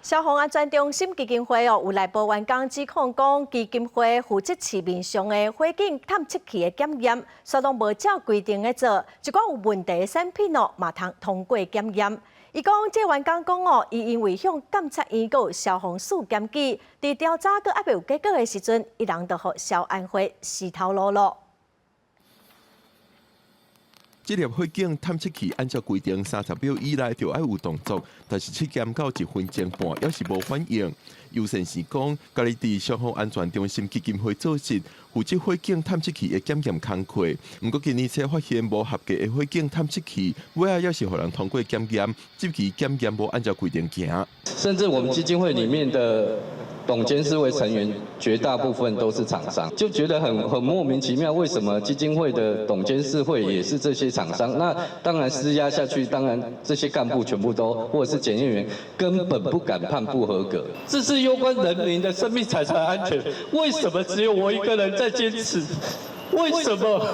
消防安全中心基金會哦，有內部員工指控講，基金會負責市面上的火警探測器的檢驗，煞攏無照規定咧做，一寡有問題的產品哦，嘛通通過檢驗。伊講，這員工講哦，伊因為向監察院閣消防署檢舉，佇調查閣猶未有結果的時陣，伊人就予消安會死頭路囉。這粒火警探測器按照規定30秒以內就愛有動作，但是測驗到1分鐘半，猶是無反應。尤善是講，家己佇消防安全中心基金會做事，負責火警探測器的檢驗工課。毋過今年才發現無合格的火警探測器，尾仔猶是予人通過檢驗，這期檢驗無按照規定行。甚至我們基金會裡面的董監事會成員絕大部分都是廠商，就覺得很莫名其妙，為什麼基金會的董監事會也是這些廠商？那當然施壓下去，當然這些幹部全部都或者是檢驗員根本不敢判不合格。這是攸關人民的生命財產安全，為什麼只有我一個人在堅持？為什麼？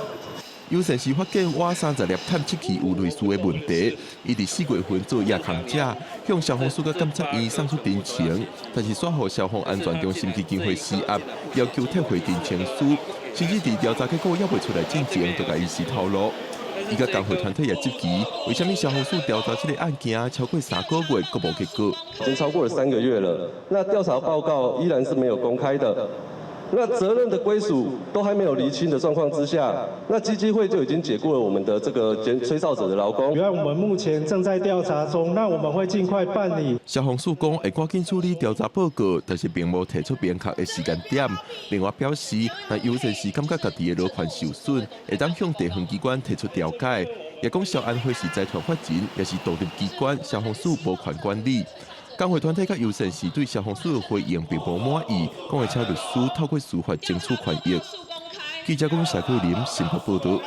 尤善是發現倚30粒探測器有類似的問題，伊佇4月份做夜空者，向消防署佮監察院送出陳情，但是煞予消防安全中心基金會施壓，要求撤回陳情書，甚至佇調查結果猶未出來進前，就共伊死頭路。伊佮工會團體也質疑，為啥物消防署調查這個案件超過3個月，閣無結果？已經超過了3個月了，那調查報告依然是沒有公開的。那責任的歸屬都還沒有釐清的狀況之下，那基金會就已經解雇了我們的這個監吹哨者的勞工。原來我們目前正在調查中，那我們會盡快辦理。消防署講會趕緊處理調查報告，但是並無提出明確的時間點。另外表示，若尤善是感覺家己的勞權受損，會當向地方機關提出調解。也講消安會是財團法人，也是獨立機關，消防署無權管理。工會團體佮尤善是對消防署的回應並無滿意，講會請律師透過司法爭取權益。記者講謝桂林新北報道。